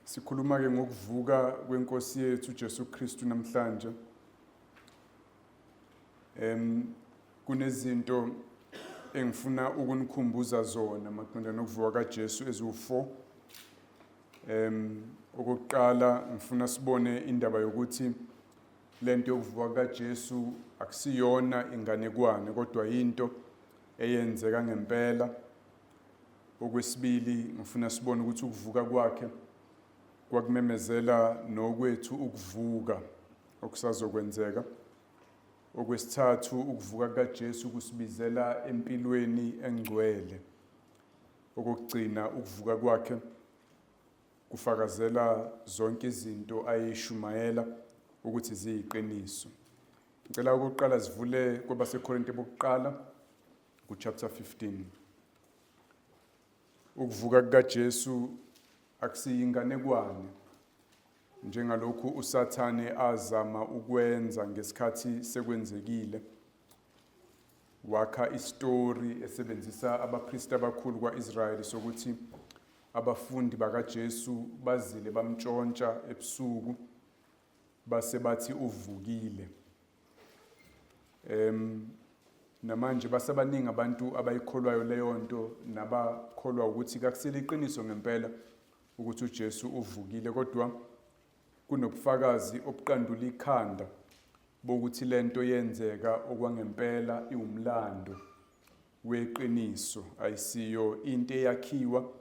Sikhuluma ke ngokuvuka kwenkosi yethu uJesu Kristu namhlanje. Kunezinto engifuna ukunikhumbuza zona maqondana nokuvuka kaJesu eziwu4. Okokuqala ngifuna sibone indaba yokuthi lento yokuvuka kaJesu akusiyona inganekwane kodwa into eyenzeka ngempela. Okwesibili ngifuna sibone ukuthi ukuvuka kwakhe kwakumemezela nokwethu ukuvuka okusazokwenzeka. Okwesithathu ukuvuka kaJesu kusibizela empilweni engcwele. Okokugcina ukuvuka kwakhe kufakazela zonke izinto ayishumayela ukuthi ziyiqiniso. Ngicela ukuqala sivule kwabaseKorinte bokuqala kuchapter 15. Ukuvuka kukaJesu akusiyinganekwane njengalokhu uSathane azama ukwenza ngesikhathi sekwenzekile. Wakha isitori esebenzisa abapristi abakhulu kwa-Israyeli sokuthi abafundi bakaJesu bazile bamtshontsha ebusuku base bathi uvukile. Namanje basebaningi abantu abayikholwayo leyo nto nabakholwa ukuthi kakusile iqiniso ngempela ukuthi uJesu uvukile, kodwa kunobufakazi obuqandula ikhanda bokuthi lento yenzeka okwangempela, iwumlando weqiniso, ayisiyo into eyakhiwa,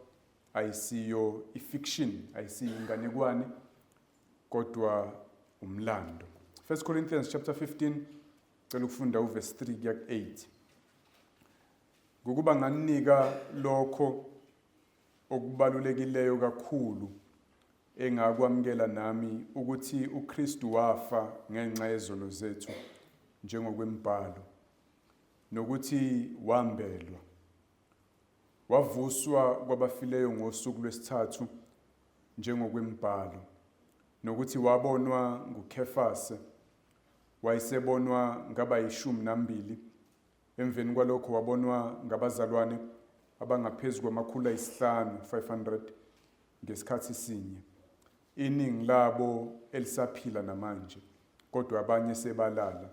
ayisiyo ifiction, ayisiyo inganekwane, kodwa umlando. 1 Corinthians chapter 15, cela ukufunda uverse 3 kuya ku-8. Ngokuba nganinika lokho okubalulekileyo kakhulu engakwamukela nami, ukuthi uKristu wafa ngenxa yezono zethu njengokwembhalo, nokuthi wambelwa, wavuswa kwabafileyo ngosuku lwesithathu njengokwembhalo, nokuthi wabonwa nguKhefase, wayesebonwa ngabayishumi nambili. Emveni kwalokho wabonwa ngabazalwane abangaphezu kwama-500, 500 ngesikhathi sinye, iningi labo elisaphila namanje, kodwa abanye sebalala.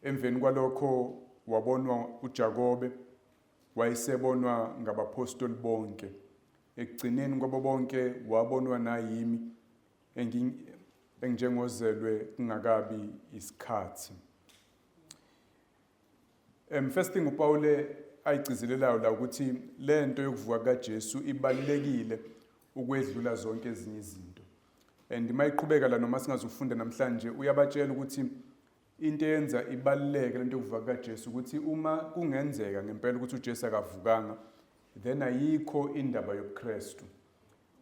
Emveni kwalokho wabonwa uJakobe, wayesebonwa ngabaphostoli bonke. Ekugcineni kwabo bonke wabonwa nayimi enginjengozelwe kungakabi isikhathi. First thing uPaul ayigcizelelayo la ukuthi lento yokuvuka kaJesu ibalulekile ukwedlula zonke ezinye izinto. And mayiqhubeka la, noma singazufunda namhlanje, uyabatshela ukuthi into eyenza ibaluleke lento yokuvuka kaJesu ukuthi uma kungenzeka ngempela ukuthi uJesu akavukanga, then ayikho indaba yobuKristu.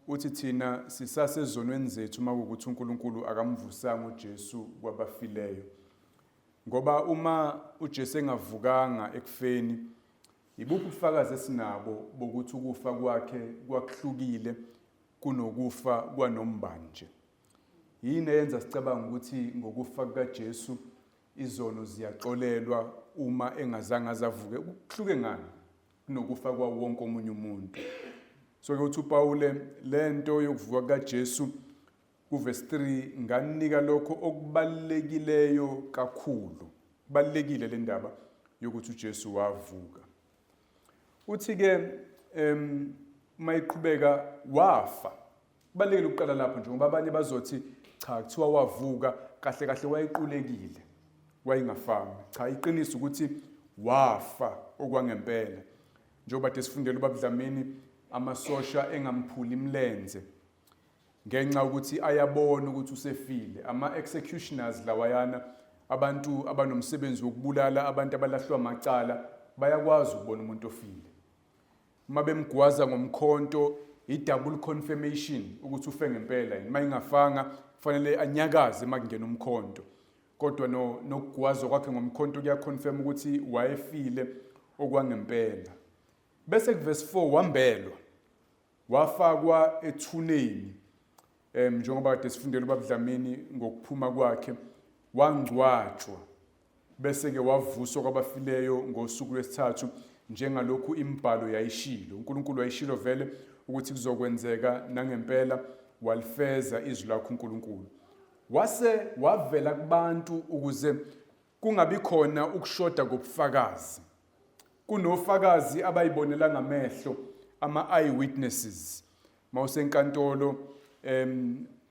Uthi thina sisasezonweni zethu uma kuwukuthi uNkulunkulu akamvusanga uJesu kwabafileyo. Ngoba uma uJesu engavukanga ekufeni, ibuphi ubufakazi esinabo bokuthi ukufa kwakhe kwakuhlukile kunokufa kwanombani nje? Yini eyenza sicabanga ukuthi ngokufa kukaJesu izono ziyaxolelwa uma engazange azavuke? Kuhluke ngani kunokufa kwawo wonke omunye umuntu? So ke uthi uPawule lento yokuvuka kukaJesu kuverse 3, nganika lokho okubalulekileyo kakhulu. Kubalulekile le ndaba yokuthi uJesu wavuka. Uthi ke mayiqhubeka wafa. Kubalulekile ukuqala lapho nje ngoba abanye bazothi cha, kuthiwa wavuka, kahle kahle wayequlekile, wayengafanga. Cha, iqiniso ukuthi wafa okwangempela. Njengoba de sifundela ubaba Dlamini, amasosha engamphuli imlenze ngenxa ukuthi ayabona ukuthi usefile. Ama-executioners lawayana, abantu abanomsebenzi wokubulala abantu abalahlwa amacala, bayakwazi ukubona umuntu ofile. Uma bemgwaza ngomkhonto, i-double confirmation ukuthi ufe ngempela yini. Uma ingafanga kufanele anyakaze uma kungena umkhonto, kodwa nokugwazwa kwakhe ngomkhonto kuyaconfirm ukuthi wayefile okwangempela. Bese kuverse 4, wambelwa, wafakwa ethuneni, njengoba kade sifundela ubaba Dlamini ngokuphuma kwakhe, wangcwatshwa, bese ke wavuswa kwabafileyo ngosuku lwesithathu njengalokhu imibhalo yayishilo. uNkulunkulu wayishilo vele ukuthi kuzokwenzeka nangempela walifeza izwi lakho uNkulunkulu. Wase wavela kubantu ukuze kungabi khona ukushoda kobufakazi. Kunofakazi abayibonela ngamehlo, ama-eye witnesses. Mawusenkantolo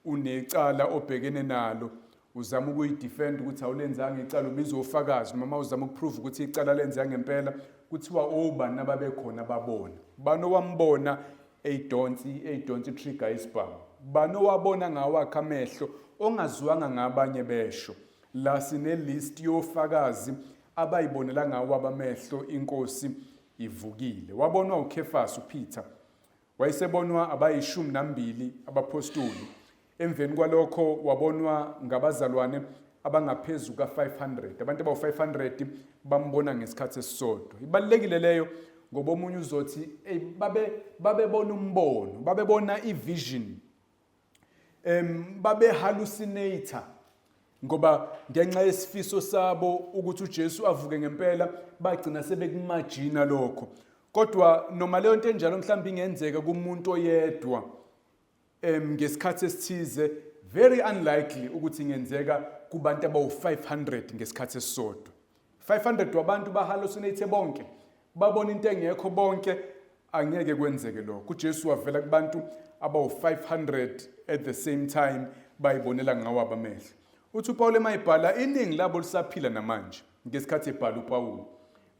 unecala obhekene nalo, uzama ukuyidefend ukuthi awulenzanga icala, ubiza ofakazi, noma uzama ukuprove ukuthi icala lenzeka ngempela, kuthiwa obani ababekhona babona. Bani owambona eyidonsi trigger isibhamu? Bani owabona ngawakhe amehlo ongazwanga ngabanye besho? La sine list yofakazi abayibonela ngawo amehlo inkosi ivukile. Wabonwa uKhefas uPeter, wayesebonwa abayishumi nambili abaphostoli. Emveni kwalokho wabonwa ngabazalwane abangaphezu ka-500. Abantu abawu-500 bambona ngesikhathi esisodwa. Ibalulekile leyo ngoba omunye uzothi hey, babebona umbono, babebona i-vision, babe hallucinator ngoba ngenxa yesifiso sabo ukuthi uJesu avuke ngempela bagcina sebekumagina lokho. Kodwa noma leyo nto enjalo mhlawumbe ingenzeka kumuntu oyedwa ngesikhathi esithize, very unlikely ukuthi ingenzeka kubantu abawu-500 ngesikhathi esisodwa. 500 wabantu bahallucinate bonke, babona into engekho bonke, angeke kwenzeke lokho. uJesu wavela kubantu abawu-500 at the same time, bayibonela ngawabo amehlo. Uthi uPaul emayibhala, iningi labo lisaphila namanje ngesikhathi ebhala uPaul.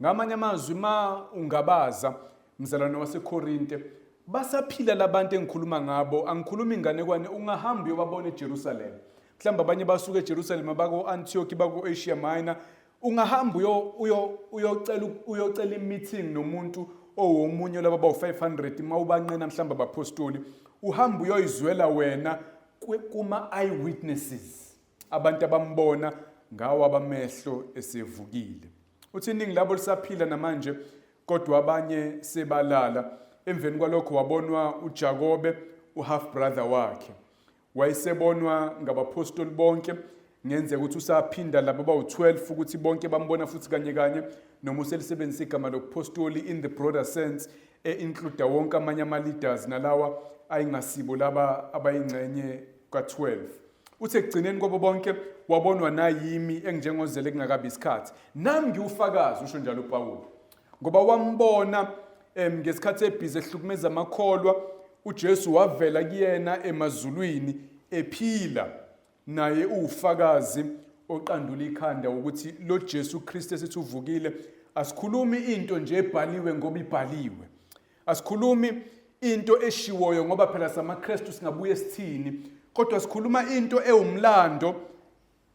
Ngamanye amazwi, ma ungabaza mzalwane waseKorinte, basaphila labantu engikhuluma ngabo, angikhulumi inganekwane, ungahamba uyobabona eJerusalem. Mhlawumbe abanye basuka eJerusalem bako-Antioch, bako-Asia Minor. Ungahamba uyocela i-meeting nomuntu owomunye laba bawu-500, uma ubanqena mhlawumbe abapostoli, uhamba uyoyizwela wena kuma-eyewitnesses, abantu abambona ngawo abamehlo esevukile. Uthi iningi labo lisaphila namanje, kodwa abanye sebalala. Emveni kwalokho wabonwa uJakobe, uhalf brother wakhe. Wayesebonwa ngabapostoli bonke. Ngenzeka ukuthi usaphinda laba bawu-12 ukuthi bonke bambona futhi kanye kanye, noma uselisebenzisa igama lobupostoli in the broader sense, e-include wonke amanye ama-leaders nalawa ayingasibo laba abayingxenye ka-12. Uthi ekugcineni kwabo bonke wabonwa nayimi enginjengozele kungakabi isikhathi. Nami ngiwufakazi, usho njalo uPawulu, ngoba wambona ngesikhathi ebhizi ehlukumeza amakholwa, uJesu wavela kuyena emazulwini ephila. Naye uwufakazi oqandula ikhanda ukuthi lo Jesu Kristu esithi uvukile, asikhulumi into nje ebhaliwe ngoba ibhaliwe, asikhulumi into eshiwoyo ngoba phela samaKristu singabuye sithini, kodwa sikhuluma into ewumlando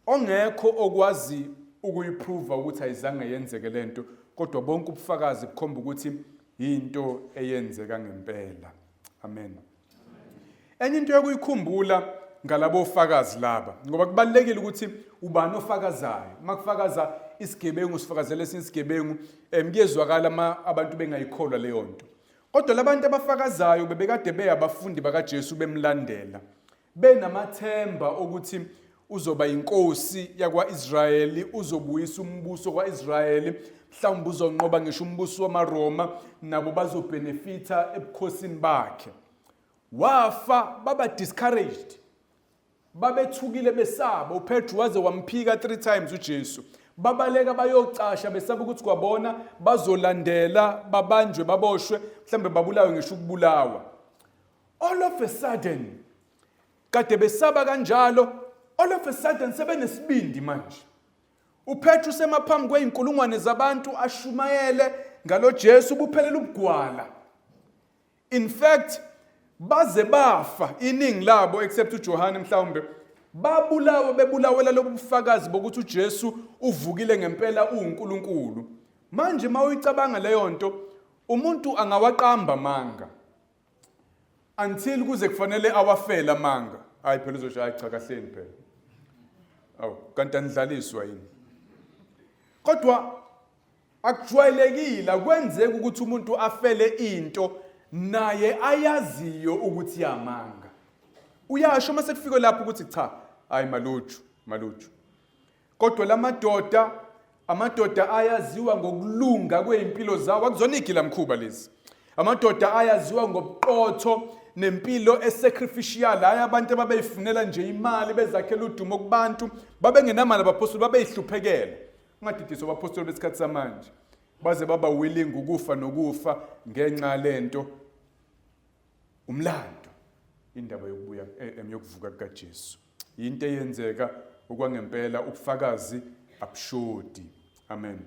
ongekho okwazi ukuyiprova ukuthi ayizange yenzeke lento, kodwa bonke ubufakazi bukhomba ukuthi into eyenzeka ngempela. Amen. Enye into yokuyikhumbula ngalabo fakazi laba, ngoba kubalulekile ukuthi ubani ofakazayo. Makufakaza isigebengu sifakazela esinye isigebengu, kuyezwakala ma abantu bengayikholwa leyo nto. Kodwa labantu abafakazayo bebekade beyabafundi bakaJesu, bemlandela, benamathemba ukuthi uzoba inkosi yakwaIsrayeli, uzobuyisa umbuso kwaIsrayeli, mhlawumbe uzonqoba ngisho umbuso wamaRoma, nabo bazobenefita ebukhosini bakhe. Wafa, baba discouraged, babethukile, besaba. uPetru waze wamphika 3 times uJesu. Babaleka bayocasha besaba ukuthi kwabona bazolandela, babanjwe, baboshwe, mhlawumbe babulawe ngisho ukubulawa. All of a sudden, kade besaba kanjalo, all of a sudden sebenesibindi manje. uPetru semaphambi kweyinkulungwane zabantu ashumayele ngalo Jesu buphelela ubugwala. In fact, baze bafa iningi labo except uJohane mhlawumbe, babulawa bebulawela lobu bufakazi bokuthi uJesu uvukile ngempela, uwuNkulunkulu. Manje mawuyicabanga leyo nto, umuntu angawaqamba amanga until kuze kufanele awafele amanga. Hayi phela uzosho, hayi cha, kahleni phela, awu kanti anidlaliswa yini? Kodwa akujwayelekile, akwenzeki ukuthi umuntu afele into naye ayaziyo ukuthi yamanga. Uyasho mase kufike lapho ukuthi cha, hayi maluju maluju. Kodwa lamadoda, amadoda ayaziwa ngokulunga kwezimpilo zawo, akuzona igila mkhuba lezi. Amadoda ayaziwa ngobuqotho nempilo esacrificial, hayi abantu ababeyifunela nje imali bezakhela udumo kubantu, babengenamali abaphostoli, babeyihluphekela. Ungadidiswa abaphostoli besikhathi samanje, baze baba willing ukufa nokufa ngenxa lento. Umlando indaba yokubuya yokuvuka kukaJesu into eyenzeka okwangempela, ubufakazi abushodi. Amen.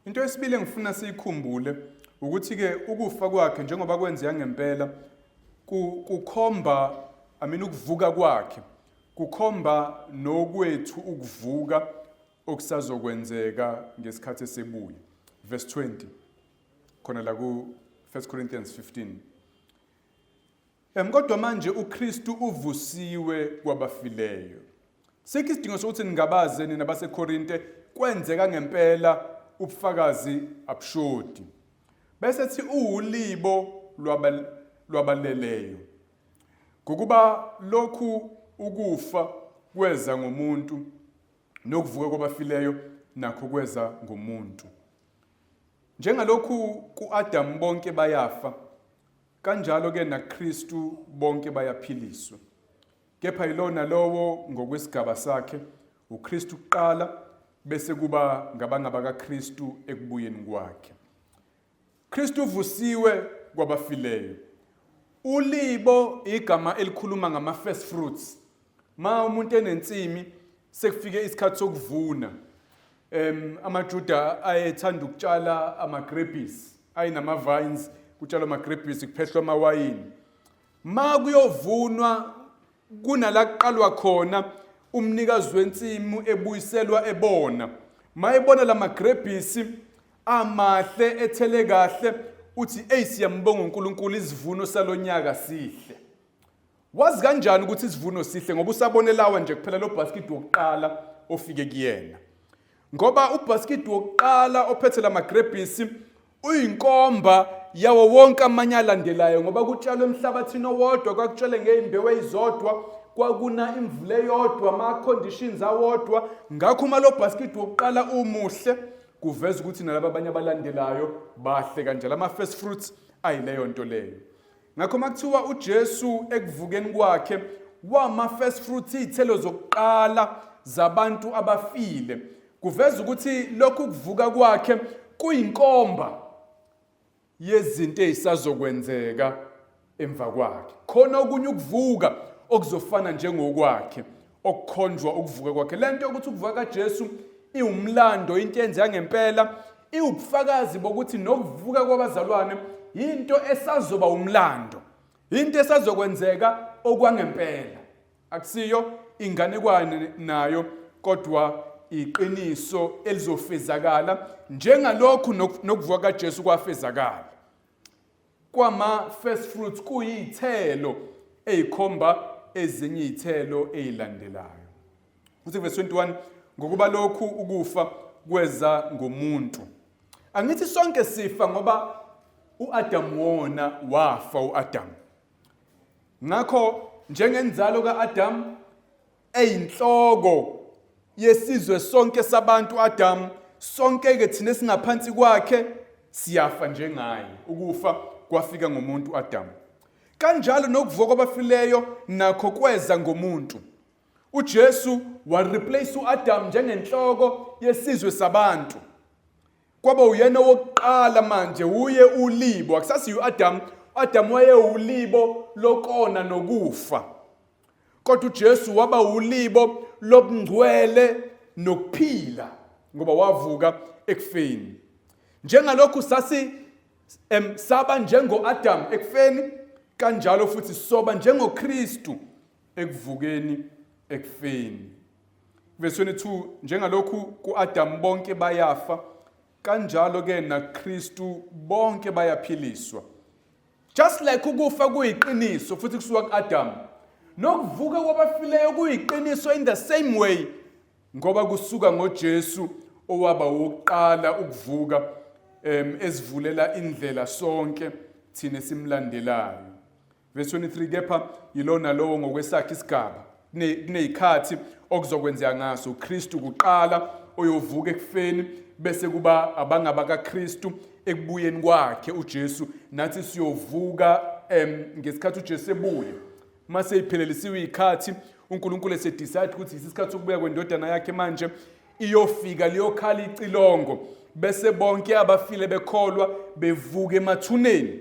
Into yesibili engifuna siyikhumbule ukuthi ke ukufa kwakhe njengoba kwenzeka ngempela kukhomba, I mean, ukuvuka kwakhe kukhomba nokwethu ukuvuka okusazokwenzeka ngesikhathi esebuya. Verse 20 khona la ku 1 Corinthians 15. Kodwa manje uKristu uvusiwe kwabafileyo. Sikho isidingo sokuthi ningabaze nina baseKorinte, kwenzeka ngempela, ubufakazi abushodi. Bese thi uwulibo lwabaleleyo. Ngokuba lokhu ukufa kweza ngomuntu, nokuvuka kwabafileyo nakho kweza ngomuntu. Njengalokhu kuAdamu bonke bayafa, kanjalo ke naKristu bonke bayaphiliswa. Kepha yilona lowo ngokwesigaba sakhe, uKristu kuqala, bese kuba ngabangabakaKristu ekubuyeni kwakhe. Kristu uvusiwe kwabafileyo. Ulibo igama elikhuluma ngama first fruits. Ma umuntu enensimi sekufike isikhathi sokuvuna. AmaJuda ayethanda ukutshala ama-grapes, ayinama vines, kutshalwa ama-grapes, kuphehlwa amawayini. Ma kuyovunwa kunala kuqalwa khona, umnikazi wensimu ebuyiselwa ebona. Mayebona lamagrebhisi amahle ethele kahle, uthi, "Ey, siyambonga uNkulunkulu, isivuno salonyaka sihle." Wazi kanjani ukuthi isivuno sihle? Ngoba usabone lawa nje kuphela, lo basket wokuqala ofike kuyena. Ngoba ubasket wokuqala ophethe lamagrebhisi uyinkomba yawo wonke amanye alandelayo, ngoba kutshalwe emhlabathini owodwa, kwakutshalwe ngey'mbewu eyizodwa, kwakuna imvula eyodwa, ama-conditions awodwa. Ngakho uma lo basket wokuqala umuhle, kuveza ukuthi nalaba abanye abalandelayo bahle kanjalo. Ama-first fruits ayileyo nto leyo. Ngakho makuthiwa uJesu ekuvukeni kwakhe wama first fruits, izithelo zokuqala zabantu abafile, kuveza ukuthi lokhu kuvuka kwakhe kuyinkomba yezinto ezisazokwenzeka emva kwakhe. Khona okunye ukuvuka okuzofana njengokwakhe, okukhonjwa ukuvuka kwakhe. Lento yokuthi ukuvuka kaJesu iwumlando, into eyenzeka ngempela, iwubufakazi bokuthi nokuvuka kwabazalwane into esazoba umlando, into esazokwenzeka okwangempela. Akusiyo inganekwane nayo, kodwa iqiniso elizofezakala njengalokhu nokuvuka kaJesu kwafezakala. Kwama first fruits kuyithelo eyikhomba ezinye izithelo ezilandelayo. Uthi verse 21, ngokuba lokhu ukufa kweza ngomuntu. Angithi sonke sifa ngoba uAdam wona, wafa uAdam. Ngakho njengenzalo kaAdam eyinhloko yesizwe sonke sabantu Adam, sonke ke thina esingaphansi kwakhe siyafa njengaye. Ukufa kwafika ngomuntu Adam. Kanjalo nokuvuka kwabafileyo nakho kweza ngomuntu. uJesu wa replace uAdam njengenhloko yesizwe sabantu. Kwaba uyena wokuqala, manje uye ulibo, akusasiyo uAdam. uAdam wayewulibo lokona nokufa, kodwa uJesu waba ulibo lobungcwele nokuphila ngoba wavuka ekufeni. Njengalokhu sasi saba njengoAdam ekufeni, kanjalo futhi soba njengoKristu ekuvukeni ekufeni. Verse 22, njengalokhu kuAdam bonke bayafa, kanjalo ke naKristu bonke bayaphiliswa. Just like ukufa kuyiqiniso futhi kusuka kuAdam, nokuvuka kwabafileyo kuyiqiniso in the same way, ngoba kusuka ngoJesu owaba wokuqala ukuvuka, esivulela indlela sonke thina simlandelayo. Verse 23, kepha yilona lowo ngokwesakhe isigaba, kunezikhathi okuzokwenzeka ngaso. uKristu kuqala oyovuka ekufeni, bese kuba abangaba kaKristu. Ekubuyeni kwakhe uJesu nathi siyovuka ngesikhathi uJesu ebuya. Mase iphelelisiwe ikhathi uNkulunkulu esedecide ukuthi isikhathi sokubuya kwendodana yakhe manje iyofika liyokhala icilongo bese bonke abafile bekholwa bevuka emathuneni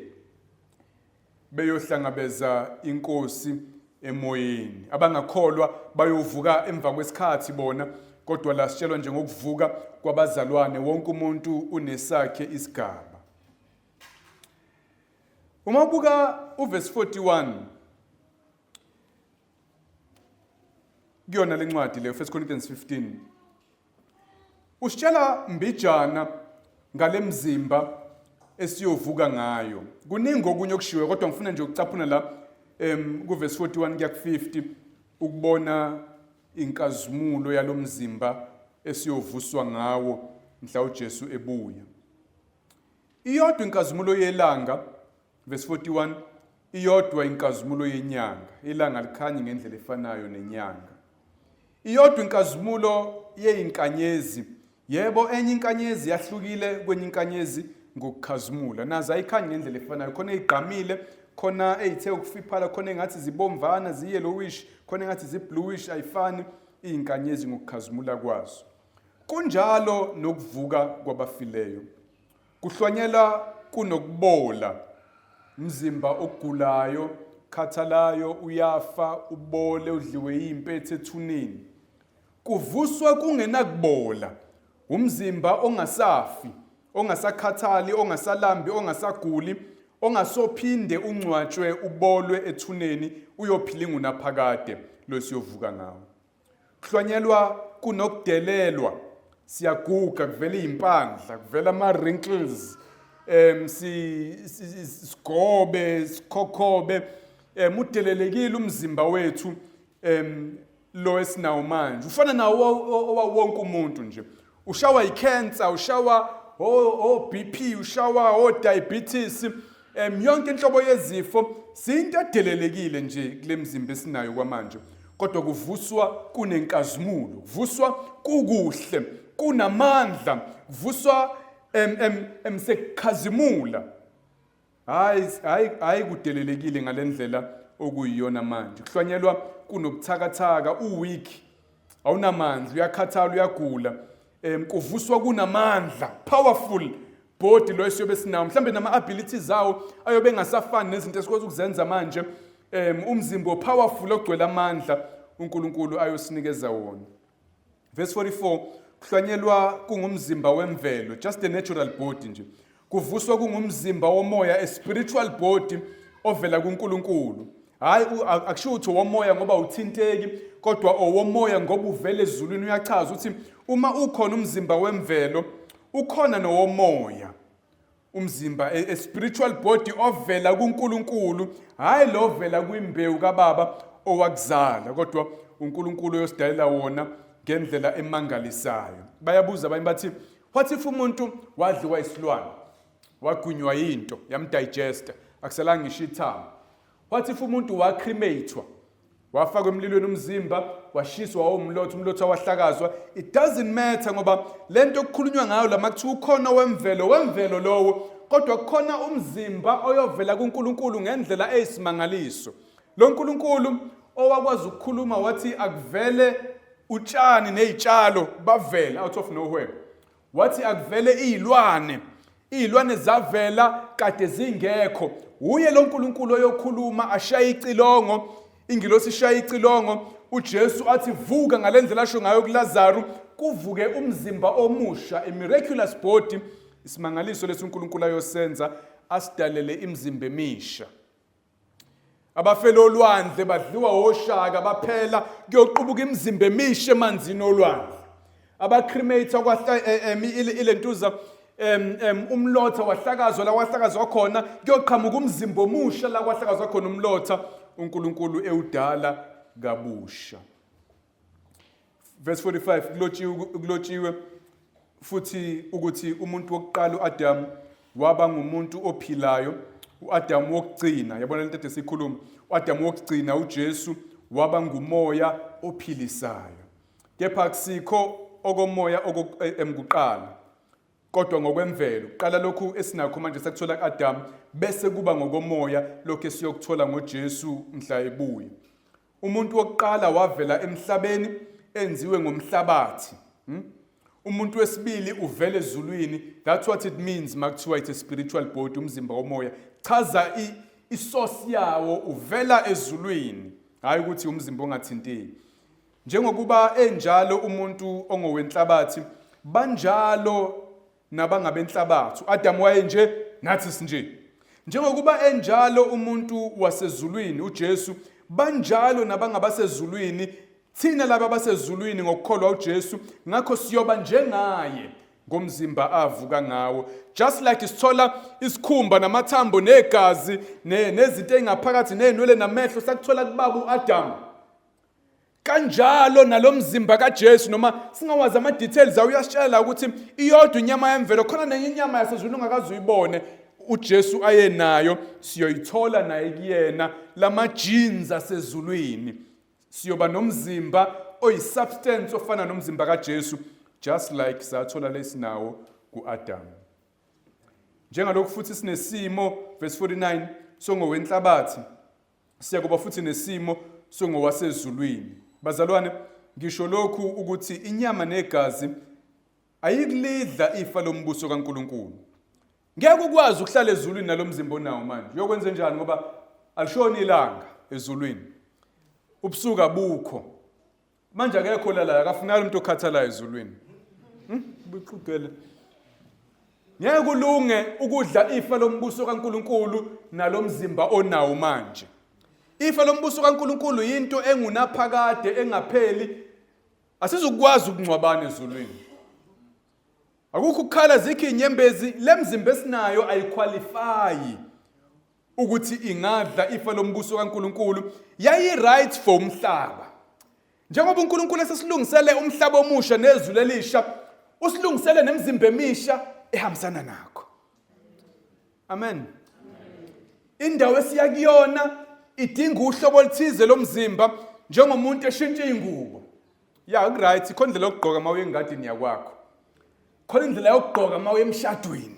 beyohlangabeza inkosi emoyeni. Abangakholwa bayovuka emva kwesikhathi bona, kodwa la sitshelwa nje ngokuvuka kwabazalwane, wonke umuntu unesakhe isigaba. Uma ubuka uverse 41 kuyona lencwadi leyo 1 Corinthians 15 Usitshela mbijana ngalemzimba esiyovuka ngayo. Kuningi okunye okushiwe kodwa ngifuna nje ukucaphuna la kuverse 41 kuya ku-50 ukubona inkazimulo yalomzimba esiyovuswa ngawo mhla uJesu ebuya. Iyodwa inkazimulo yelanga verse 41 iyodwa inkazimulo yenyanga ilanga likhanyi ngendlela efanayo nenyanga iyodwa inkazimulo yeyinkanyezi yebo enye inkanyezi yahlukile kwenye inkanyezi ngokukhazimula nazo ayikhanyi ngendlela efanayo khona eyigqamile khona eyithe ukufiphala khona engathi zibomvana ziyellowish khona engathi zibluish ayifani iyinkanyezi ngokukhazimula kwazo kunjalo nokuvuka kwabafileyo Kuhlwanyela kunokubola. Umzimba ogulayo, khathalayo, uyafa, ubole, udliwe yimpethu ethuneni. Kuvuswa kungenakubola. Umzimba ongasafi, ongasakhathali, ongasalambi, ongasaguli, ongasophinde ungcwatshwe ubolwe ethuneni uyophila ingunaphakade lo siyovuka ngawo. Kuhlwanyelwa kunokudelelwa. Siyaguga kuvela izimpandla, kuvela ama wrinkles. Si sigobe, sikhokhobe. Udelelekile umzimba wethu lo esinawo manje. Ufana nawo owawonke umuntu nje. Ushawa icancer, ushawa o BP, ushawa o diabetes, yonke inhlobo yezifo siyinto edelelekile nje kule mzimba esinayo kwamanje. Kodwa kuvuswa kunenkazimulo, kuvuswa kukuhle, kunamandla, kuvuswa sekukhazimula. Hayi hayi hayi kudelelekile ngalendlela okuyiyona manje. Kuhlwanyelwa kunobuthakathaka, uweak, awunamanzi, uyakhathala, uyagula. Kuvuswa kunamandla, powerful body lo esiyobe sinawo. Mhlambe nama abilities awo ayobe engasafani nezinto esikwazi ukuzenza manje. Umzimba powerful ogcwele amandla uNkulunkulu ayosinikeza wona. Verse 44 kuhlwanyelwa kungumzimba wemvelo, just a natural body nje. Kuvuswa kungumzimba womoya, a spiritual body ovela kuNkulunkulu. Hayi akusho ukuthi owomoya ngoba uthinteki, kodwa owomoya ngoba uvela ezulwini. Uyachaza ukuthi uma ukhona umzimba wemvelo, ukhona nowomoya. Umzimba a spiritual body ovela kuNkulunkulu, hayi lo vela kwimbewu kababa owakuzala, kodwa uNkulunkulu oyosidalela wona ngendlela emangalisayo. Bayabuza abanye bathi, what if umuntu wadliwa isilwane, wagwinywa yinto, yamdigesta, akusalanga ngisho ithambo? What if umuntu wacrematewa, wafakwa emlilweni umzimba, washiswa wawumlotha, umlotha wahlakazwa? It doesn't matter, ngoba lento okukhulunywa ngayo la makuthiwa ukhona wemvelo, wemvelo lowo, kodwa kukhona umzimba oyovela kuNkulunkulu ngendlela eyisimangaliso. Lo Nkulunkulu owakwazi ukukhuluma wathi akuvele utshani nezitshalo bavela out of nowhere. Wathi akuvele izilwane, izilwane zavela kade zingekho. Uye lo Nkulunkulu oyokhuluma ashaye icilongo, ingilosi ishaya icilongo, uJesu athi vuka ngalendlela asho ngayo kuLazaru, kuvuke umzimba omusha, a miraculous body, isimangaliso lesi uNkulunkulu ayosenza, asidalele imizimba emisha. Abafela olwandle badliwa oshaka baphela, kuyoqubuka imizimba emisha emanzini olwandle. Abacremate kwahla ilentuza umlotha wahlakazwa la wahlakazwa khona, kuyoqhamuka umzimba omusha la kwahlakazwa khona umlotha, uNkulunkulu ewudala kabusha. Verse 45 kulotshiwe futhi ukuthi umuntu wokuqala uAdam waba ngumuntu ophilayo, uAdam wokugcina, yabona lento ede sikhuluma, uAdam wokugcina uJesu waba ngumoya ophilisayo. Kepha akusikho okomoya emkuqala. Kodwa ngokwemvelo, kuqala lokhu esinakho manje sakuthola ku-Adamu, bese kuba ngokomoya lokhu esiyokuthola ngoJesu mhla ebuya. Umuntu wokuqala wavela emhlabeni enziwe ngomhlabathi. Umuntu wesibili uvela ezulwini. That's what it means makuthiwa it's a spiritual body, umzimba womoya. Chaza isource yawo, uvela ezulwini, hayi ukuthi umzimba ongathinteki. Njengokuba enjalo umuntu ongowenhlabathi, banjalo nabangabenhlabathi. U-Adamu wayenje, nathi sinje. Njengokuba enjalo umuntu wasezulwini, uJesu, banjalo nabangabasezulwini, thina laba basezulwini ngokukholwa uJesu, ngakho siyoba njengaye ngomzimba avuka ngawo. Just like sithola isikhumba namathambo negazi nezinto ezingaphakathi nezinwele namehlo sakuthola kubaba uAdam. Kanjalo nalomzimba kaJesu, noma singawazi ama details awo, uyasitshela ukuthi iyodwa inyama yemvelo, khona nenye inyama yasezulwini ongakaze uyibone uJesu ayenayo, siyoyithola naye kuyena lama genes asezulwini. Siyoba nomzimba oyisubstance ofana nomzimba kaJesu, just like sathola lesinawo kuAdam. Njengalokhu futhi sinesimo, verse 49, songowenhlabathi, siyakuba futhi nesimo songowasezulwini. Bazalwane, ngisho lokhu ukuthi inyama negazi ayikulidla ifa lombuso kaNkulunkulu. Ngeke ukwazi ukuhlala ezulwini nalomzimba onawo manje. Uyokwenza njani ngoba alishoni ilanga ezulwini. Ubusuku abukho. Manje akekho olalayo, akafunakali umuntu okhathalayo ezulwini. Buxugele. Ngeke kulunge ukudla ifa lombuso kaNkulunkulu nalomzimba onawo manje. Ifa lombuso kaNkulunkulu yinto engunaphakade engapheli. Asizukwazi ukungcwabana ezulwini. Akukho ukukhala, zikho inyembezi, lemzimba esinayo ayiqualify ukuthi ingadla ifa lombuso kaNkulunkulu. Yayi right for umhlaba. Njengoba uNkulunkulu esesilungisele umhlaba omusha nezulu elisha, usilungisele nemizimba emisha ehambisana nakho. Amen. Indawo esiya kuyona idinga uhlobo oluthize lomzimba, njengomuntu eshintsha ingubo. Ya, ku-right, khona indlela yokugqoka uma uye engadini yakwakho. Khona indlela yokugqoka uma uye emshadweni.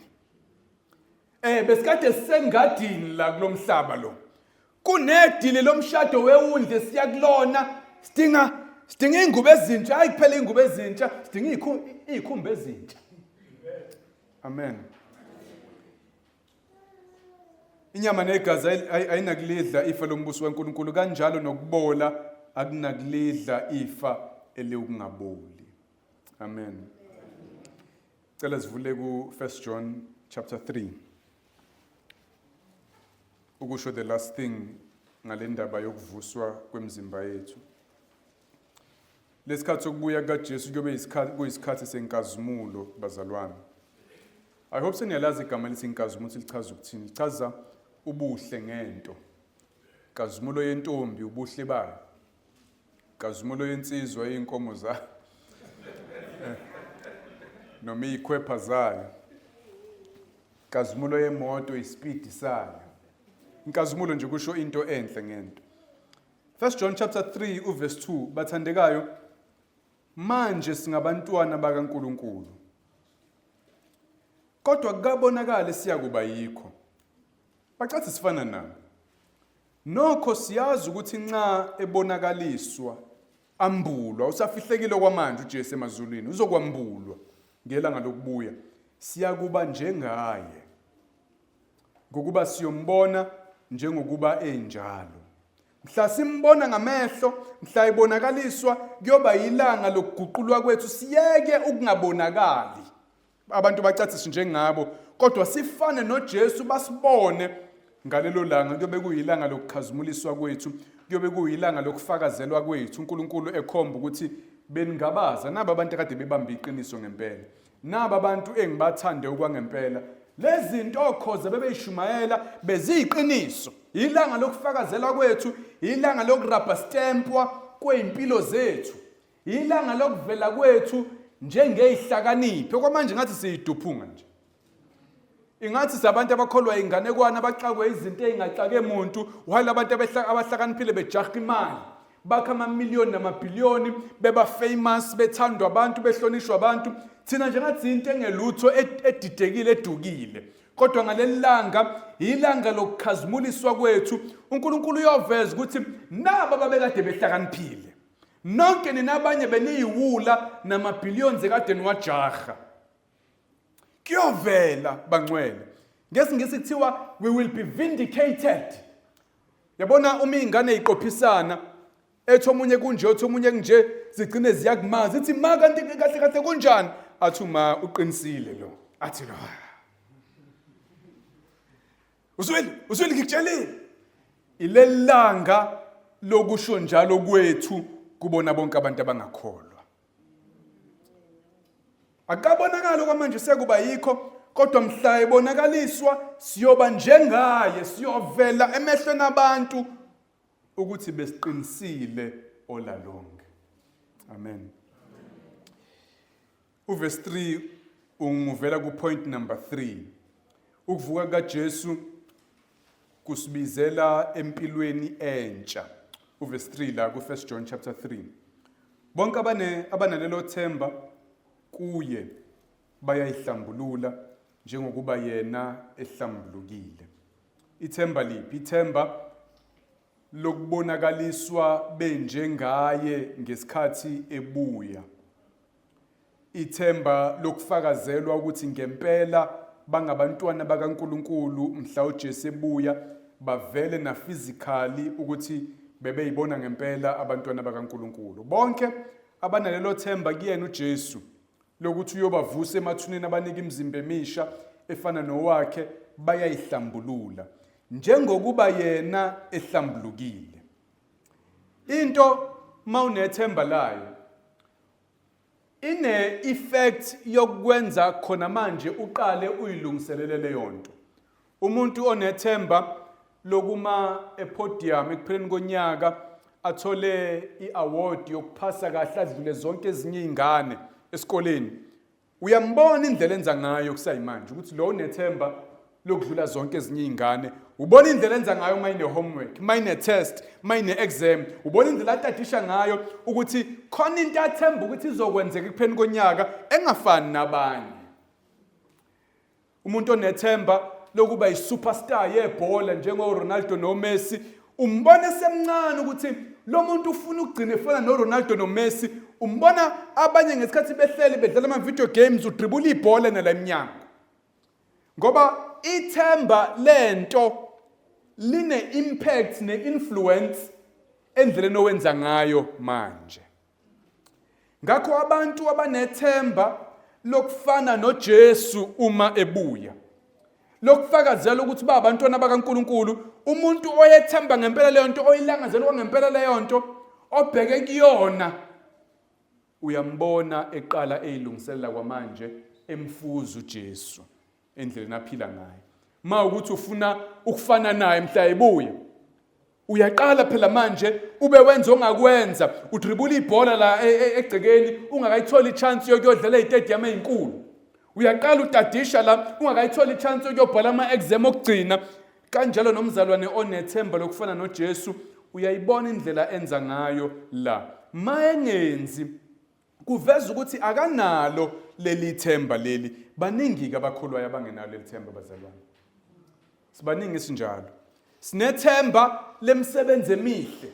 Besikade sisengadini la kulomhlaba lo. Kunedili lomshado wewundle siya kulona, sidinga ingubo ezintsha, hayi kuphela ingubo ezintsha, sidinga izikhumba ezintsha. Amen. Inyama negazi ayinakulidla ifa lombuso kaNkulunkulu, kanjalo nokubola akunakulidla ifa eliwukungaboli. Amen. Cela sivule ku 1 John chapter 3. Ukusho the last thing ngale ndaba yokuvuswa kwemizimba yethu. Lesikhathi sokubuya kukaJesu kuyobe isikhathi kuyisikhathi senkazimulo bazalwane. I hope seniyalazi igama elithi inkazimulo ukuthi lichaza ukuthini. Lichaza ubuhle ngento. Inkazimulo yentombi ubuhle bayo. Inkazimulo yensizwa izinkomo zayo. Noma izikhwepha zayo. Inkazimulo yemoto ispeed sayo. Inkazimulo nje kusho into enhle ngento. 1 John chapter 3 uverse 2, bathandekayo, manje singabantwana bakaNkulunkulu, kodwa kukabonakala siyakuba yikho, bacathi sifana nabo. Nokho siyazi ukuthi nxa ebonakaliswa, ambulwa, usafihlekile okwamanje uJesu emazulwini, uzokwambulwa ngelanga lokubuya, siyakuba njengaye, ngokuba siyombona njengokuba enjalo. Mhla simbona ngamehlo, mhla ebonakaliswa, kuyoba yilanga lokuguqulwa kwethu, siyeke ukungabonakali. Abantu bacathise njengabo, kodwa sifane noJesu, basibone ngalelo langa. Kuyobe kuyilanga lokukhazimuliswa kwethu, kuyobe kuyilanga lokufakazelwa kwethu, uNkulunkulu ekhomba ukuthi beningabaza naba abantu akade bebambe iqiniso ngempela, naba abantu engibathande okwangempela, lezi zinto okhoza bebeyishumayela beziyiqiniso. Ilanga lokufakazelwa kwethu, ilanga lokurabha stempwa kwezimpilo zethu, ilanga lokuvela kwethu njengezihlakaniphi. Okwamanje ngathi siyiduphunga nje, ingathi sabantu abakholwa inganekwane, abaxakwe izinto ezingaxake muntu, while abantu abahlakaniphile bejaha imali, bakha amamiliyoni namabhiliyoni, beba famous, bethandwa abantu, behlonishwa abantu. Thina nje ngathi into engelutho edidekile edukile. Kodwa ngaleli langa ilanga lokukhazimuliswa kwethu, uNkulunkulu uyoveza ukuthi naba babekade behlakaniphile. Nonke nina abanye beniyiwula namabhiliyoni ekade niwajaha. Kuyovela bangcwele. NgesiNgisi kuthiwa we will be vindicated. Yabona uma iy'ngane yiqophisana ethi omunye kunje othi omunye kunje zigcine ziyakumazi ithi ma kanti kahle kahle kunjani athi uma uqinisile lo athi lo uzwile uzwile ngikutshelile ilelanga lokusho njalo kwethu kubona bonke abantu abangakholwa Akabonakali okwamanje sekuba yikho kodwa mhla ebonakaliswa siyoba njengaye siyovela emehlweni abantu ukuthi besiqinisile all along. Amen. Uverse 3 unguvela ku point number 3. Ukuvuka kaJesu kusibizela empilweni entsha. Uverse 3 la ku 1 John chapter 3. Bonke abane abanalelo themba kuye bayayihlambulula njengokuba yena ehlambulukile. Ithemba liphi? Ithemba lokubonakaliswa benjengaye ngesikhathi ebuya. Ithemba lokufakazelwa ukuthi ngempela bangabantwana bakaNkulunkulu mhla uJesu ebuya bavele na physically ukuthi bebeyibona ngempela abantwana bakaNkulunkulu. Bonke abanalelo themba kuyena uJesu lokuthi uyobavusa emathuneni abanike imizimba emisha efana nowakhe bayayihlambulula njengokuba yena ehlambulukile. Into mawunethemba layo ine effect yokwenza khona manje uqale uyilungiselele leyo nto. Umuntu onethemba lokuma epodium ekupheleni konyaka athole i-award yokuphasa kahle adlule zonke ezinye izingane esikoleni Uyambona indlela enza ngayo kusayimanje ukuthi lo unethemba lokudlula zonke ezinye izingane. Ubona indlela enza ngayo uma ine homework, uma ine test, uma ine exam. Ubona indlela atadisha ngayo ukuthi khona into athemba ukuthi izokwenzeka ekupheni konyaka engafani nabanye. Umuntu onethemba lokuba yi-superstar yebhola njengo-Ronaldo noMessi umbona esemncane ukuthi lo muntu ufuna ukugcina efana noRonaldo noMessi umbona abanye ngesikhathi behleli bedlala ama-video games udribula ibhola nala emnyango ngoba ithemba lento line-impact ne-influence endleleni owenza ngayo manje Ngakho abantu abanethemba lokufana noJesu uma ebuya lokufakazela ukuthi ba abantwana bakaNkuluNkulu umuntu oyethemba ngempela leyo nto oyilangazela ngempela leyo nto obheke kuyona uyambona eqala eyilungiselela kwamanje emfuza uJesu endleleni aphila ngayo ma ukuthi ufuna ukufana naye mhla ebuya uyaqala phela manje ube wenza ongakwenza udribula ibhola la e, e, egcekeni ungakayitholi ichance yokuyodlala ezitadium ezinkulu uyaqala utadisha la ungakayitholi ichance yokuyobhala ama-exam okugcina kanjalo nomzalwane onethemba lokufana noJesu uyayibona indlela enza ngayo la mayengenzi kuveza ukuthi akanalo leli themba leli baningi-ke abakholwayo abangenalo leli themba bazalwane sibaningi sinjalo sinethemba lemisebenzi emihle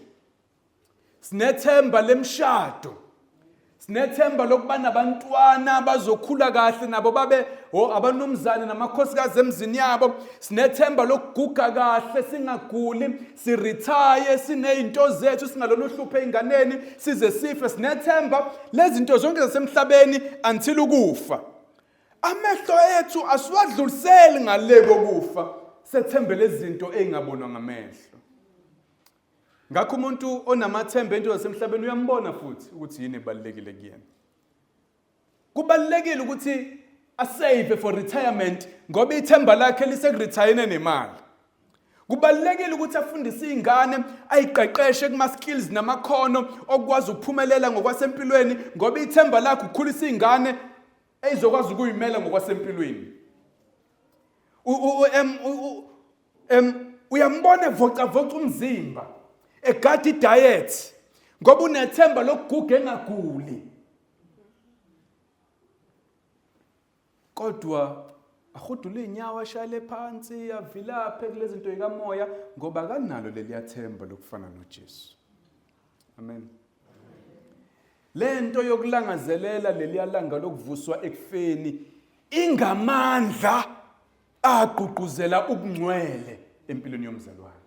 sinethemba lemishado sinethemba lokuba nabantwana abazokhula kahle nabo babe o abanumzane namakhosikazi emzini yabo sinethemba lokuguga kahle singaguli siretire sinezinto zethu singalolu hlupho einganeni size sife sinethemba lezinto zonke zasemhlabeni until ukufa amehlo ethu asiwadluliseli ngale kokufa sethembele izinto ezingabonwa ngamehlo ngakho umuntu onamathemba into zasemhlabeni uyambona futhi ukuthi yini ebalulekile kuyena Kubalulekile ukuthi asave for retirement ngoba ithemba lakhe lisekuretire nemali. Kubalulekile ukuthi afundise izingane ayiqeqeshe kuma skills namakhono okwazi ukuphumelela ngokwasempilweni ngoba ithemba lakhe ukukhulisa izingane ezizokwazi ukuyimela ngokwasempilweni. Uyambona evocavoca umzimba egada idiet ngoba unethemba lokuguga engaguli. Kodwa ahudule iy'nyawo ashayele phansi avilaphe kulezi zinto yikamoya ngoba akanalo leliyathemba lokufana noJesu. Amen. Lento yokulangazelela leliya langa lokuvuswa ekufeni ingamandla agqugquzela ubungcwele empilweni yomzalwane.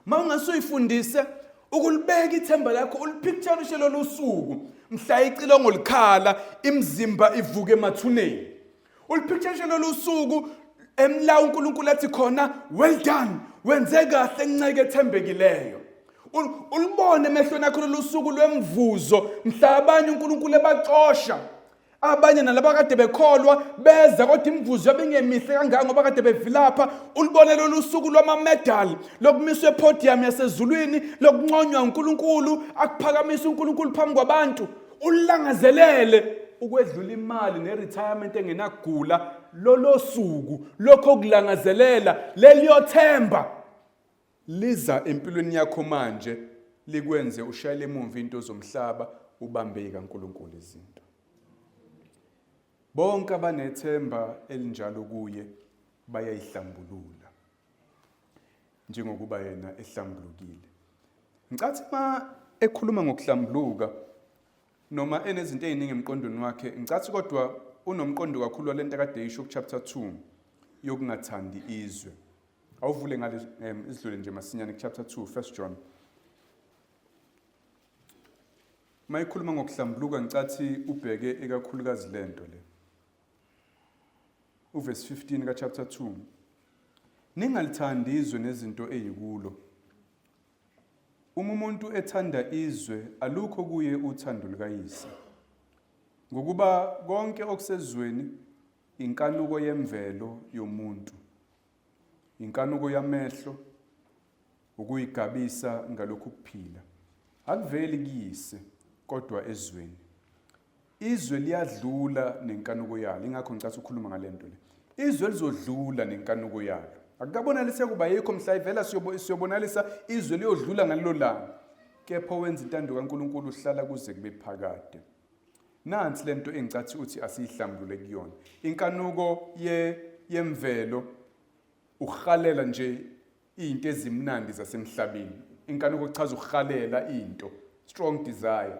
Uma ungasuyifundise ukulibeka ithemba lakho ulipicturishe lolu suku mhla icilongo likhala imizimba ivuke emathuneni. Ulipicturishe lolu suku emla uNkulunkulu athi khona well done wenze kahle nceke ethembekileyo. Ulibone emehlweni akho lolu suku lwemvuzo mhla abanye uNkulunkulu ebaxosha abanye nalaba kade bekholwa beza kodwa imivuzo yabe ingemihle kangaka ngoba kade bevilapha. Ulibone lolu suku lwamamedali lokumiswa epodium yasezulwini lokunconywa uNkulunkulu akuphakamisa uNkulunkulu phambi kwabantu, ulangazelele ukwedlula imali neretirement engenakugula. Lolo suku lokho kulangazelela leliyothemba liza empilweni yakho manje likwenze ushayele emumva into zomhlaba ubambe kaNkulunkulu izinto. Bonke abanethemba elinjalo kuye bayayihlambulula njengokuba yena ehlambulukile. Ngicathi ma ekhuluma ngokuhlambuluka noma enezinto eziningi emqondweni wakhe, ngicathi kodwa unomqondo kakhulu walento akade eyisho ku chapter 2 yokungathandi izwe. Awuvule ngale isidlule nje masinyane ku chapter 2 1 John. Mayikhuluma ngokuhlambuluka ngicathi ubheke ekakhulukazi lento le. Uverse 15 ka chapter 2. Ningalithandi izwe nezinto ezikulo. Uma umuntu ethanda izwe alukho kuye uthando lukaYise. Ngokuba konke okusezweni inkanuko yemvelo yomuntu, inkanuko yamehlo, ukuyigabisa ngalokhu kuphila, akuveli kuyise kodwa ezweni. Izwe liyadlula nenkanuko yalo. Ingakho ngicatha ukukhuluma ngalento le. Izwe lizodlula nenkanuko yalo. Akukabonalisa kuba yikho mhla ivela siyobonalisa izwe liyodlula ngalelo langa. Kepha owenza intando kaNkulunkulu uhlala kuze kube phakade. Nansi lento engicathi uthi asiyihlambulule kuyona. Inkanuko ye yemvelo ukuhalela nje izinto ezimnandi zasemhlabeni. Inkanuko kuchaza ukuhalela into, strong desire.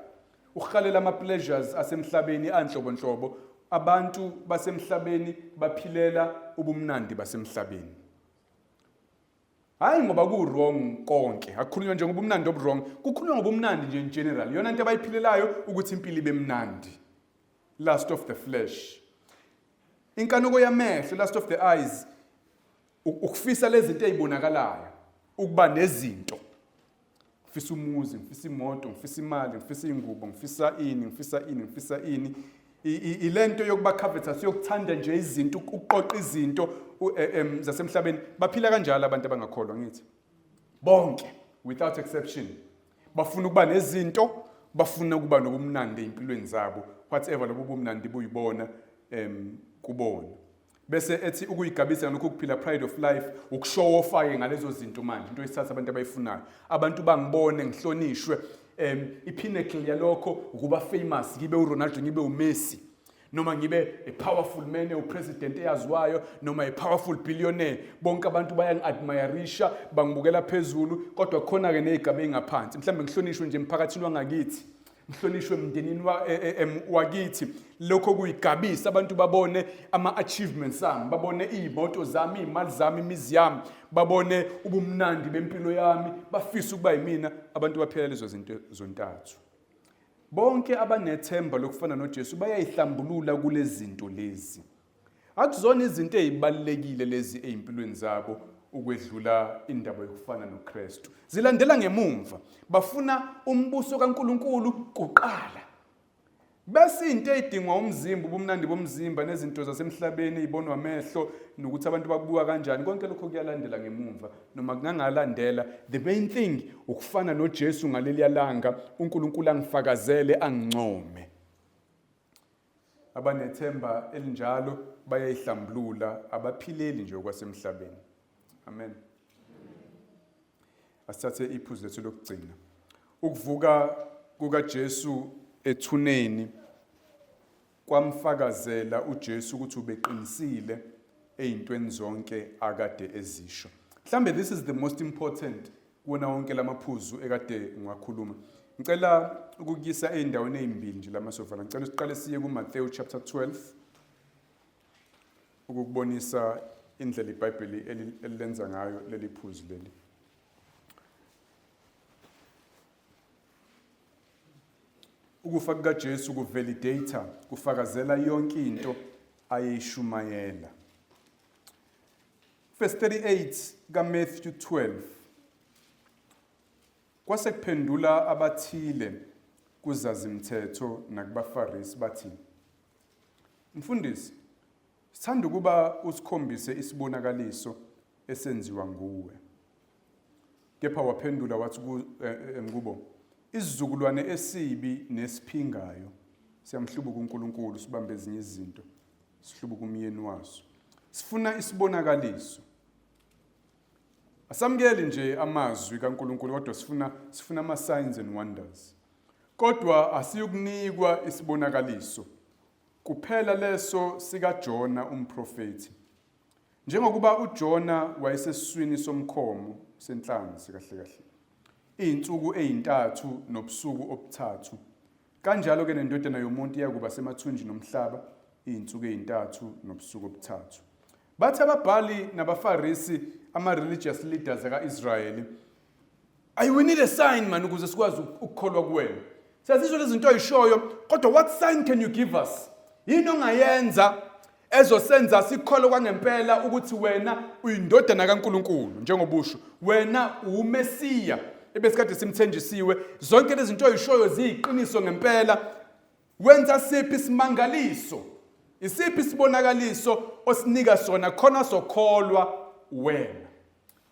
Ukuhalela ama pleasures asemhlabeni anhlobonhlobo. Abantu basemhlabeni baphilela ubumnandi basemhlabeni. Hayi ngoba ku wrong konke, akukhulunywa nje ngobumnandi obu wrong, kukhulunywa ngobumnandi nje in general. Yona into abayiphilelayo ukuthi impilo ibe mnandi. Lust of the flesh. Inkanuko yamehlo, lust of the eyes, ukufisa lezi zinto ezibonakalayo, ukuba nezinto. Ngifisa umuzi, ngifisa imoto, ngifisa imali, ngifisa ingubo, ngifisa ini, ngifisa ini, ngifisa ini. Ilento yokuba covetous, yokuthanda nje izinto, ukuqoqa izinto zasemhlabeni. Baphila kanjalo abantu abangakholwa ngithi. Bonke without exception. Bafuna ukuba nezinto, bafuna ukuba nobumnandi empilweni zabo. Whatever lobo bumnandi buyibona kubona. Bese ethi ukuyigabisa ngalokhu kuphila, pride of life, ukushow off-ke ngalezo zinto manje, into esithatha abantu abayifunayo. Abantu bangibone ngihlonishwe. I-pinnacle yalokho ukuba famous, ngibe uRonaldo, ngibe uMessi, noma ngibe a powerful man, upresident eyaziwayo, noma a powerful billionaire. Bonke abantu bayangi-admirisha, bangibukela phezulu, kodwa khona-ke ney'gaba ey'ngaphansi. Mhlawumbe ngihlonishwe nje emphakathini wangakithi, ngihlonishwe emndenini wakithi. Lokho kuyigabisa, abantu babone ama-achievements ami, babone iy'moto zami, iy'mali zami, imizi yami, babone ubumnandi bempilo yami, bafise ukuba yimina. Abantu baphila lezo zinto zontathu. Bonke abanethemba lokufana noJesu bayayihlambulula kulezi zinto lezi. Akuzona izinto ezibalulekile lezi ezimpilweni zabo ukwedlula indaba yokufana noKristu. Zilandela ngemumva. Bafuna umbuso kaNkulunkulu kuqala. Bese into edingwa umzimba, ubumnandi bomzimba nezinto zasemhlabeni ezibonwa amehlo nokuthi abantu bakubuka kanjani, konke lokho kuyalandela ngemumva noma kungangalandela. The main thing ukufana noJesu ngaleliya langa, uNkulunkulu angifakazele, angincome. Abanethemba elinjalo bayayihlambulula, abaphileli nje okwasemhlabeni. Amen. Asithathe iphuzu lethu lokugcina. Ukuvuka kukaJesu ethuneni. kwamfakazela uJesu ukuthi ubeqinisile eyintweni zonke akade ezisho. Mhlambe this is the most important kuwona wonke lamaphuzu ekade ngiwakhuluma. Ngicela ukukuyisa ey'ndaweni ey'mbili nje lamasovala. Ngicela siqale siye kuMathewu chapter 12 ukukubonisa indlela iBhayibheli elilenza ngayo leli phuzu leli. Ukufa kukaJesu kuvalidate, kufakazela yonke into ayeyishumayela. Verse 38 kaMatthew 12. Kwase kuphendula abathile kuzazimthetho nakubaFarisi bathi, Mfundisi, sithanda ukuba usikhombise isibonakaliso esenziwa nguwe. Kepha waphendula wathi eh, eh, kubo, isizukulwane esibi nesiphingayo siyamhlubuka uNkulunkulu sibambe ezinye izinto sihlubuka umyeni waso. Sifuna isibonakaliso. Asamukeli nje amazwi kaNkulunkulu kodwa sifuna ama signs and wonders. Kodwa asiyukunikwa isibonakaliso kuphela leso sikaJona umprofethi. Njengokuba uJona wayesesiswini somkhomo senhlanzi kahle kahle izinsuku ezintathu nobusuku obuthathu, kanjalo ke nendodana yomuntu iyakuba semathunjini omhlaba izinsuku ezintathu nobusuku obuthathu. Bathi ababhali nabaFarisi, ama-religious leaders aka-Israyeli, ayi we need a sign man ukuze sikwazi ukukholwa kuwena. Siyazizwa lezi zinto oyishoyo, kodwa what sign can you give us? Yini ongayenza ezosenza sikholwe kwangempela ukuthi wena uyindodana kaNkulunkulu njengobusho, wena uwuMesiya ebesikade simthenjisiwe, zonke lezi zinto oyishoyo ziyiqiniso ngempela. Wenza siphi isimangaliso? Isiphi isibonakaliso osinika sona khona sokholwa wena?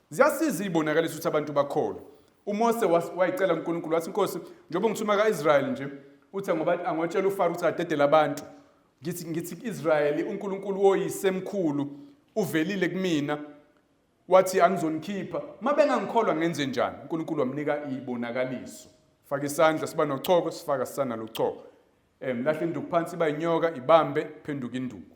Ziyasiza izibonakaliso ukuthi abantu bakholwe. UMose wayicela uNkulunkulu wathi, Nkosi, njengoba ngithuma ka-Israyeli nje, uthi ngoba angotshela uFaro ukuthi adedele abantu. Ngithi ku-Israyeli uNkulunkulu woyisemkhulu uvelile kumina wathi angizonikhipha. Uma bengangikholwa ngenze njani? uNkulunkulu wamnika ibonakaliso. Faka isandla siba nochoko, sifaka sisanalo uchoko. Lahla induku phansi iba inyoka, ibambe, phenduka induku.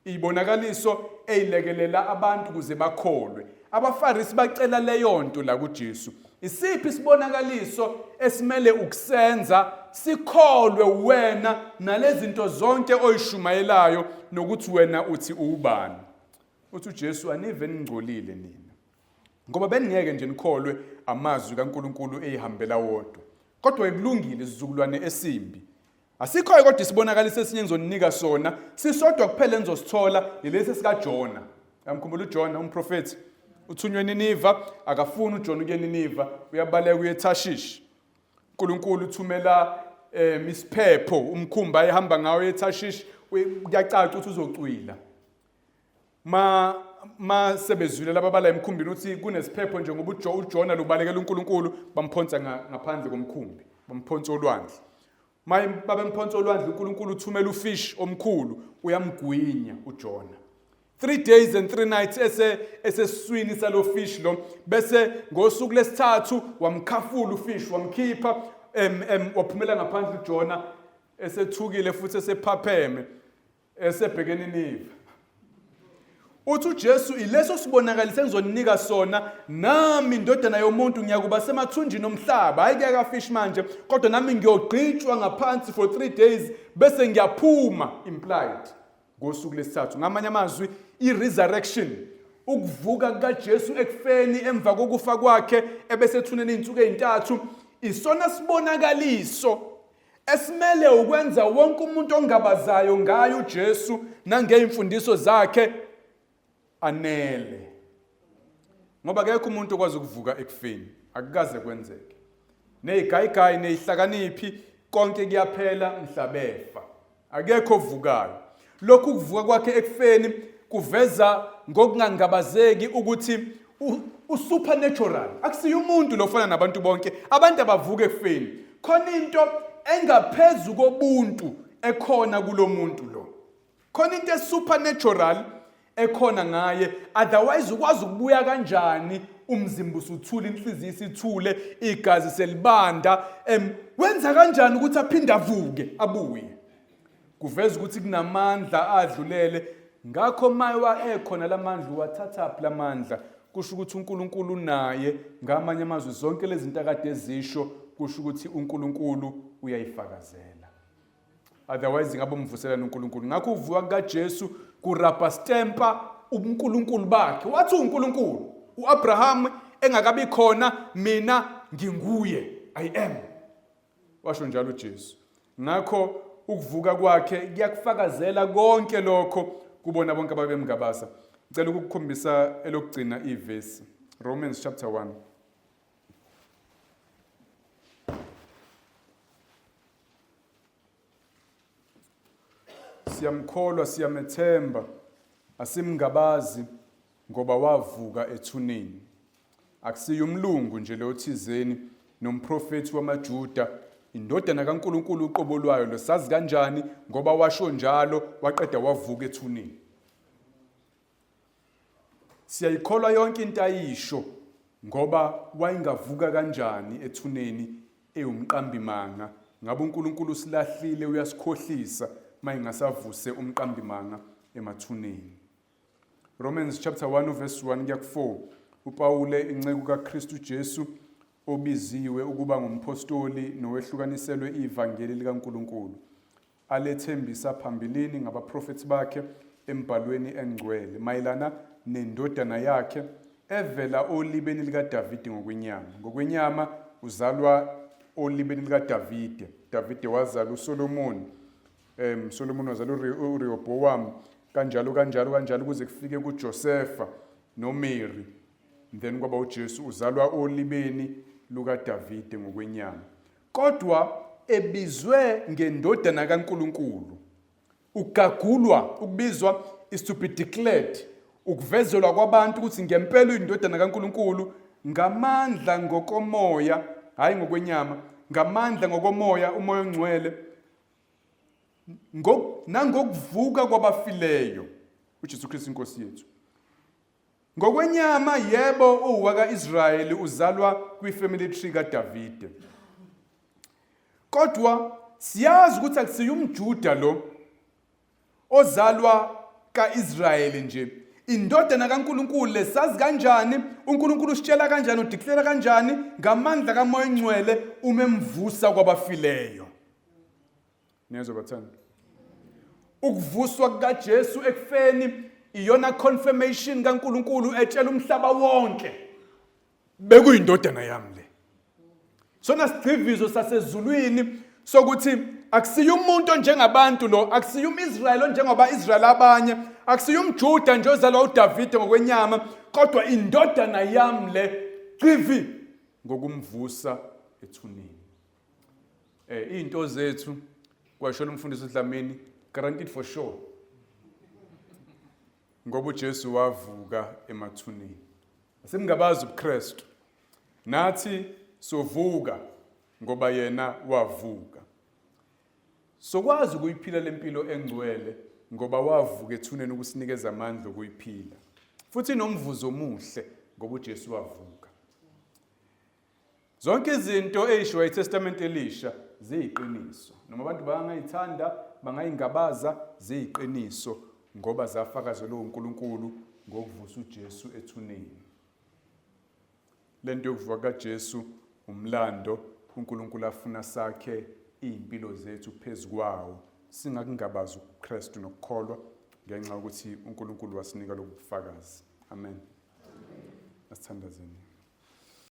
Ibonakaliso eyilekelela abantu ukuze bakholwe. AbaFarisi bacela leyo nto la kuJesu. Isiphi isibonakaliso esimele ukusenza sikholwe wena nalezinto zonke oyishumayelayo nokuthi wena uthi uwubani? Uthi uJesu, anive ningcolile nina, ngoba beningeke nje nikholwe amazwi kaNkulunkulu eyihambela wodwa. Kodwa kulungile, isizukulwane esimbi. Asikho kodwa isibonakaliso esinye engizoninika sona, sisodwa kuphela enizosithola, yilesi sikaJona. Uyamkhumbula uJona umprofethi? Uthunywe eNiniva, akafuni uJona ukuya eNiniva, uyabaleka uye eThashishi. uNkulunkulu uthumela isiphepho, umkhumbi ayehamba ngawo eThashishi, kuyacaca ukuthi uzocwila. Ma sebezwile laba bala emkhumbini ukuthi kunesiphepho nje ngoba uJona lubalekela uNkulunkulu, bamphonsa ngaphandle komkhumbi, bamphonsa olwandle. Maye babemphonsa olwandle, uNkulunkulu uthumela ufish omkhulu uyamgwinya uJona. 3 days and 3 nights esesiswini salo fish lo, bese ngosuku lesithathu wamkhafula ufish wamkhipha, waphumela ngaphandle uJona esethukile futhi esephapheme esebhekene neva. Uthi uJesu, ileso sibonakaliso engizoninika sona, nami indodana yomuntu ngiyakuba semathunjini omhlaba. Hayi kuyaka fish manje, kodwa nami ngiyogqitshwa ngaphansi for 3 days bese ngiyaphuma, implied ngosuku lesithathu. Ngamanye amazwi, i-resurrection, ukuvuka kukaJesu ekufeni emva kokufa kwakhe ebesethuneni izinsuku ezintathu, isona sibonakaliso esimele ukwenza wonke umuntu ongabazayo ngaye uJesu nangeyimfundiso zakhe anele. Ngoba akekho umuntu okwazi ukuvuka ekufeni, akukaze kwenzeke. Nezigayigayi nezihlakaniphi konke kuyaphela mhla befa, akekho ovukayo. Lokhu kuvuka kwakhe ekufeni kuveza ngokungangabazeki ukuthi usupernatural, akusiye umuntu lofana nabantu bonke. Abantu abavuka ekufeni, khona into engaphezu kobuntu ekhona kulomuntu lo, khona into esupernatural ekhona ngaye. Otherwise ukwazi ukubuya kanjani umzimba usuthule, inhliziyo isithule, igazi selibanda? Wenza kanjani ukuthi aphinde avuke abuye? Kuveza ukuthi kunamandla adlulele. Ngakho mayiwa ekhona lamandla uwathathaphi lamandla? Kusho ukuthi uNkulunkulu unaye. Ngamanye amazwi zonke lezi zinto akade ezisho kusho ukuthi uNkulunkulu uyayifakazela. Otherwise ngabe umvuselana uNkulunkulu. Ngakho uvuka kukaJesu kurabha stempa ubuNkulunkulu bakhe. Wathi uNkulunkulu uAbraham engakabi khona mina nginguye. I am. Washo njalo uJesu. Ngakho ukuvuka kwakhe kuyakufakazela konke lokho kubona bonke ababemngabasa. Ngicela ukukukhombisa elokugcina ivesi. Romans chapter 1. Siyamkholwa, siyamethemba, asimngabazi ngoba wavuka ethuneni. Akusiye umlungu nje lo thizeni nomprofethi wamaJuda, indodana kaNkulunkulu uqobo lwayo lo. Sazi kanjani? Ngoba washo njalo, waqeda wavuka ethuneni. Siyayikholwa yonke into ayisho ngoba wayengavuka kanjani ethuneni ewumqambimanga? Ngabe uNkulunkulu usilahlile uyasikhohlisa mayingasavuse umqambimanga emathuneni. Romans chapter 1 verse 1 kuya ku-4. UPawule inceku kaKristu Jesu obiziwe ukuba ngumphostoli nowehlukaniselwe ivangeli likaNkulunkulu alethembisa phambilini ngabaprofethi bakhe embhalweni engcwele mayelana nendodana yakhe evela olibeni likaDavide ngokwenyama. Ngokwenyama uzalwa olibeni likaDavide. Davide wazala uSolomoni. Solomoni wazala uRehoboam kanjalo kanjalo kanjalo kuze kufike kuJosefa noMary. Then kwaba uJesu uzalwa olibeni lukaDavide ngokwenyama. Kodwa ebizwe ngendodana kaNkulunkulu. Ukugagulwa, ukubizwa is to be declared, ukuvezelwa kwabantu ukuthi ngempela uyindodana kaNkulunkulu ngamandla ngokomoya, hayi ngokwenyama, ngamandla ngokomoya, umoya ongcwele nangokuvuka kwabafileyo, uJesu Kristu inkosi yethu. Ngokwenyama yebo uwaka-Israyeli uzalwa kwi-family tree kaDavide. Kodwa siyazi ukuthi akusiye umJuda lo ozalwa ka-Israyeli nje. Indodana kaNkulunkulu lesazi kanjani? uNkulunkulu usitshela kanjani, udeclare kanjani ngamandla kaMoya oNgcwele uma emvusa kwabafileyo. Niyezwa bathanda? Ukuvuswa kukaJesu ekufeni iyona confirmation kaNkulunkulu etshela umhlaba wonke bekuyindodana yami le. Sona sigcivizo sasezulwini sokuthi akusiye umuntu onjengabantu lo, akusiye umIsrayeli onjengoba Israyeli abanye, akusiye umJuda nje ozalwa uDavide ngokwenyama, kodwa indodana yami le civi ngokumvusa ethuneni. Eh izinto zethu kwasho umfundisi uDlamini guaranteed for sure. Ngoba uJesu wavuka emathuneni. Asimngabazi ubuKristu. Nathi sovuka ngoba yena wavuka. Sokwazi ukuyiphila lempilo engcwele ngoba wavuka ethuneni ukusinikeza amandla okuyiphila. Futhi inomvuzo omuhle ngoba uJesu wavuka. Zonke izinto eyishiwa iTestamente Elisha ziyiqiniso. Noma abantu bangayithanda, bangayingabaza, ziyiqiniso ngoba zafakazelwa uNkulunkulu ngokuvusa uJesu ethuneni. Lento yokuvuka kaJesu umlando uNkulunkulu afuna sakhe izimpilo zethu phezu kwawo. Singakungabazi uKristu nokukholwa ngenxa yokuthi uNkulunkulu wasinika lobu bufakazi. Amen. Asithandazeni.